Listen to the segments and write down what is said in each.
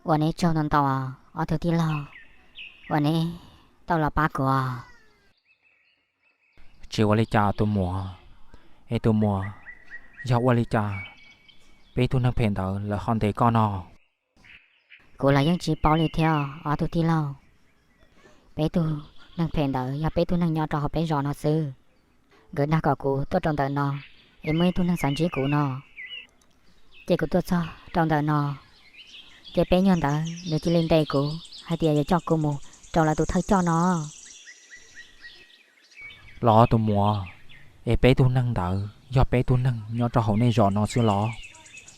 Ua neb tsaug ntau ntau, ob tug tij laug, uas neb tau los pab kuv. Tsis ua li cas tus muam. Es tus muam, yog ua li cas peb tug neeg phem ntawd lawv ho ntes koj no? Kuv los yeej tsis paub li thiab ob tug tij laug. Peb tug neeg phem ntawd yog peb tug neeg nyob rau hauv peb zos no xwb. Nkawd dag kom kuv tuaj rau ntawm no, es muaj ib tug neeg xav ntsib kuv no. Ces kuv tuaj txog rau ntawm no, ces peb nyuag ntawd nws cia li ntes kuv hais tias yuav coj kuv mus rau lawv tus thawj coj no. Los tus muam, es peb tug neeg ntawd yog peb tug neeg nyob rau hauv nej zos no xwb los?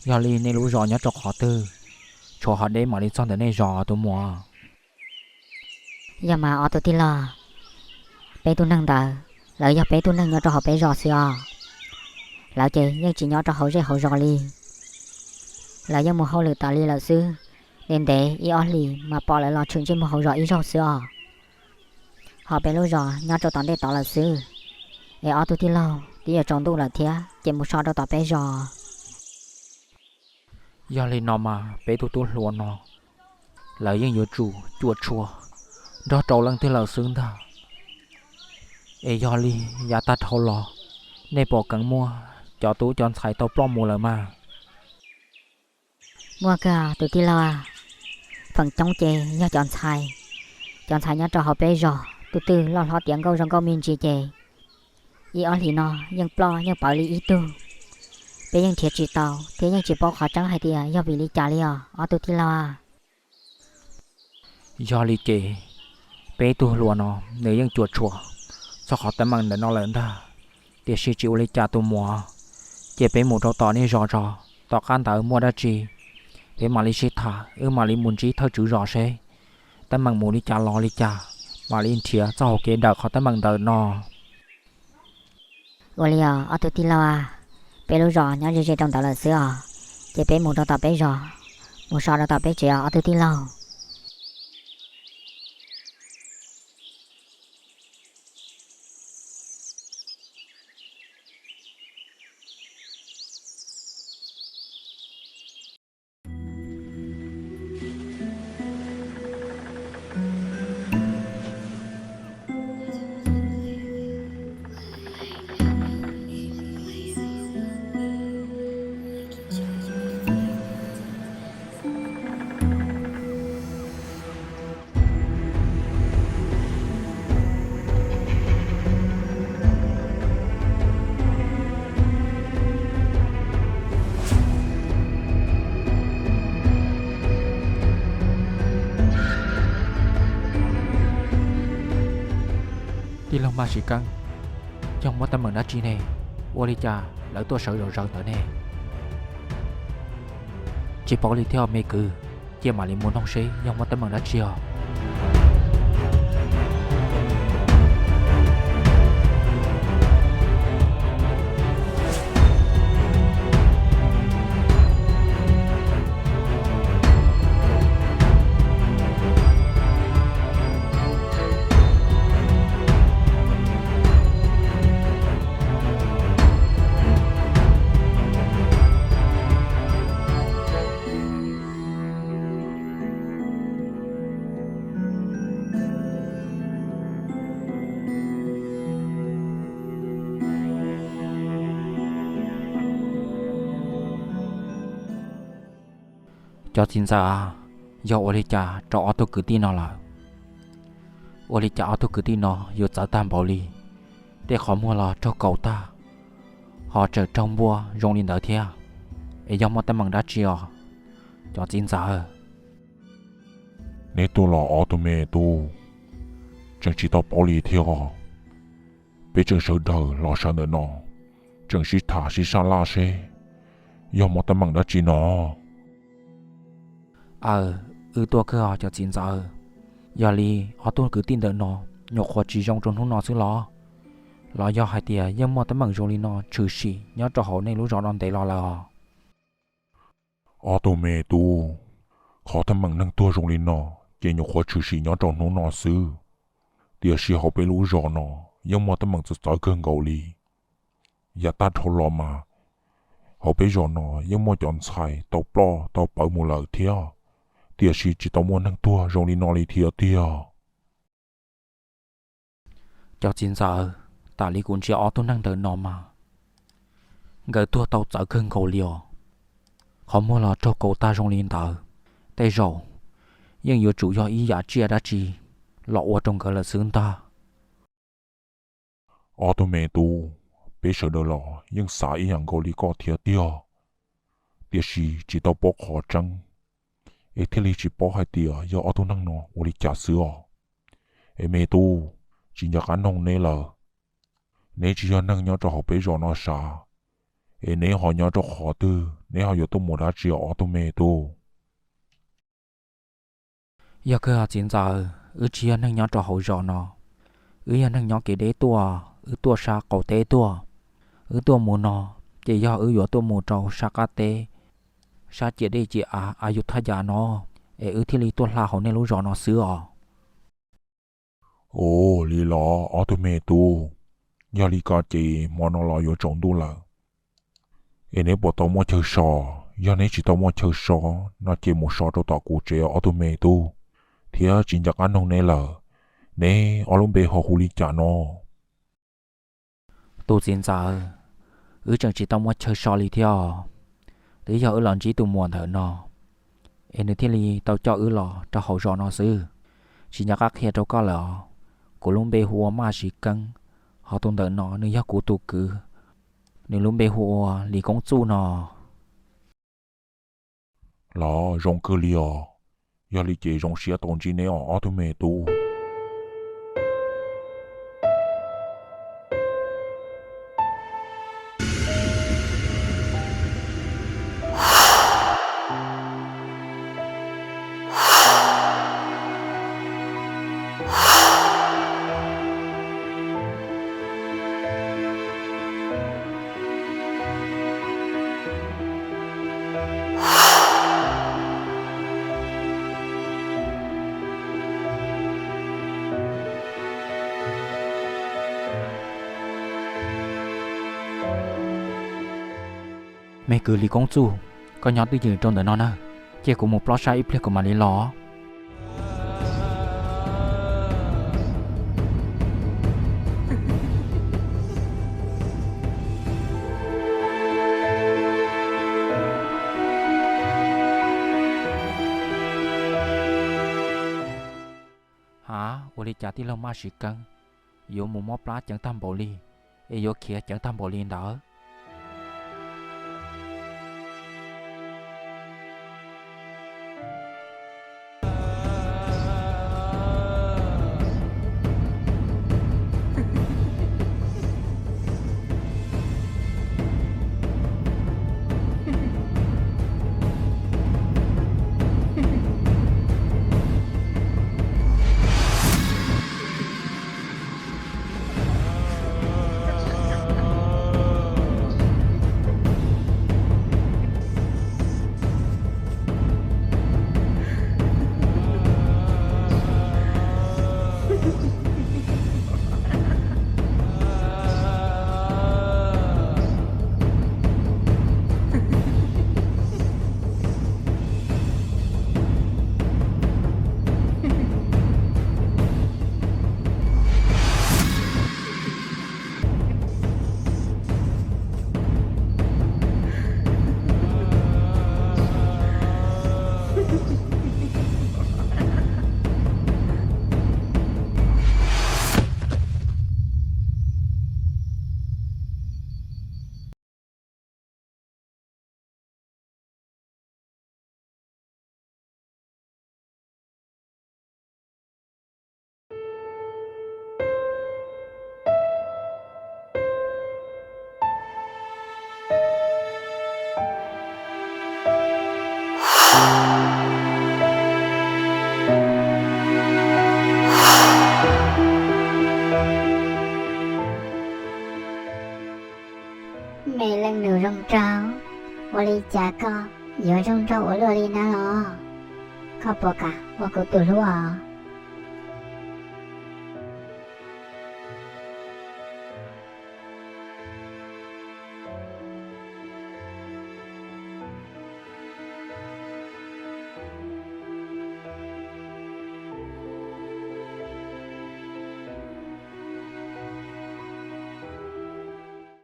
Yog li nej lub zos nyob rau qhov twg? Tshuav hov deb mam li txog ntawm nej zos tus muam. Yog mas ob tug tij laug, peb tug neeg ntawd, lawv yog peb tug neeg nyob rau hauv peb zos xwb os. Lawv ces yeej tsis nyob rau hauv zej hauv zos li. Lawv yeej mus hauj lwm tas li lawm xwb. Ntev ntev ib ob hlis mas pom lawv los tshwm ntsej muag hauv zos ib zaug xwb os. Ho peb lub zos nyob rau tom ntej tod lawm xwb. Es ob tug tij laug, twb yuav tsaus ntuj lawm thiab, ces mus so rau tom peb zos. Yog li no mas peb tug tub hluas no, lawv yeej yuav tsum cuam tshuam nrog rau leej twg lawm xwb ntag. Es yog li yav tag dhau los, nej puas keev muaj cov tub cov ntxhais tau ploj mus lawm mas? Muaj kawg tus tij laug, feem coob ces yog cov ntxhais. Cov ntxhais nyob rau hauv peb zos twb twb loj hlob tiav nkauj zoo nkauj me ntsis ces ib ob hlis no yeej ploj yeej pawv li ib tug. Peb yeej nrhiav tsis tau thiab yeej tsis paub qhov tseeb hais tias yog vim li cas li os ob tug tij laug. Yog li ces peb tug hluas no nws yeej cuam tshuam txog qhov teeb meem ntawm no lawm ntag. Tiam sis tsis ua li cas tus muam, ces peb mus rau tom nej zos tso, tom qab ntawd muaj dab tsi peb mam li sib tham, wb mam li mus ntsib thawj tswv zos seb teeb meem mus li cas los li cas, mam li nrhiav txoj hauv kev daws qhov teeb meem ntawm no. Ua li os ob tug tij laug, peb lub zos nyob ze ze rau ntawd lawm xwb os, ces peb mus rau tom peb zos, mus so rau tom peb tsev os ob tug tij laug. Tij laug Maj Sim Keeb, yog muaj teeb meem dab tsi ne? Ua li cas lawv tuaj sawv zom zaws ntawd ne? Tsis paub li thiab me kwv, cia mam li mus noog seb yog muaj teeb meem dab tsi os. Cov txiv ntxawm, yog ua li cas rau ob tug kwv tij no lawm? Ua li cas ob tug kwv tij no yuav txawv tag npaum li, tej qhov muag los raug kaus tag, ho tseem raug npuaj zoo li ntawd thiab? Es yog muaj teeb meem dab tsi os cov txiv ntxawm? Neb tuaj los ob tug me tub, tseem tsis tau paub li thiab. Peb tseem sawv daws los sawv ntawm no, tseem sib tham sib sab laj seb yog muaj teeb meem dab tsi no. Aw, wb tuaj kawg os cov txiv ntxawm. Yog li ob tug kwv tij ntawm no nyuam qhuav tsis zoo rau hnub no xwb los? Los yog hais tias yeej muaj teeb meem zoo li no tshwm sim nyob rau hauv nej lub zos no ntev los lawm os? Ob tug me tub, qhov teeb meem neeg tuag zoo li no ces nyuam qhuav tshwm sim nyob rau hnub no xwb, tiam sis hauv peb lub zos no yeej muaj teeb meem txawv txawv kawg nkaus li. Yav tag dhau los mas hauv peb zos no yeej muaj cov ntxhais tau ploj tau pawv mus lawm thiab, tiam sis tsis tau muaj neeg tuag zoo li no li thiab tiag. Cov txiv ntxawm, tas li kuv ntsia ob tug neeg ntawm no mas nkawd tuag tau txawv kawg nkaus li os. Qhov muag los raug kaus tag zoo li ntawd, tej zaum yeej yuav tsum yog ib yam tsiaj dab tsi los ua rau nkawd lawm xwb ntag. Ob tug me tub, peb sawv daws los yeej xav ib yam nkaus li koj thiab tiag, tiam sis tsis tau paub qhov tseeb, es thiaj li tsis paub hais tias yog ob tug neeg no ua li cas xwb os. Es me tub, tsis nco qab noog neb lawm. Neb tsis yog neeg nyob rau hauv peb zos no sav, es neb ho nyob rau qhov twg, neb ho yuav tuaj mus dab tsi os ob tug me tub? Yog kawg txiv ntxawm, wb tsis yog neeg nyob rau hauv zos no, wb yog neeg nyob kev deb tuaj, wb tuaj sab qaum teb tuaj. Wb tuaj mus no ces yog wb yuav tuaj mus rau sab qab teb, sab ciam dej ciam av Ayutthaya no, es wb thiaj li tuaj hla hauv nej lub zos no xwb os. Ua li los ob tug me tub, yog li ko ces hmo no los yuav tsaus ntuj lawm, es neb puas tau muaj chaw so? Yog neb tsis tau muaj chaw so no ces mus so rau tom kuv tsev ob tug me tub, thiab tsis nco qab noog neb lawm. Neb ob lub npe ho hu li cas no? Tus txiv ntxawm, wb tseem tsis tau muaj chaw so li thiab os. Twb yog wb los ntsib tus muam ntawm no, es nws thiaj li tau coj wb los rau hauv zos no xwb. Tsis nco qab qhia rau koj lawm os, kuv lub npe hu ua Maj Siv Keeb, ho tus ntawm no nws yog kuv tus kwv, nws lub npe hu ua Lis Koob Txuj no. Los zoo kawg li os, yog li ces zoo siab tau ntsib neb os ob tug me tub. Me kwv Lis Koob Txuj, koj nyob twj ywm rau ntawm no na, cia kuv mus plob sab ib pliag kuv mam li los. Ha, ua li cas tij laug Maj Siv Keeb yuav mus mob plab ceev tag npaum li, es yuav khiav ceev tag npaum li ntawd? Zoo nraug, ua li cas koj yuav zoo nraug ua luaj li na los? Koj puas kam ua kuv tus hlub os?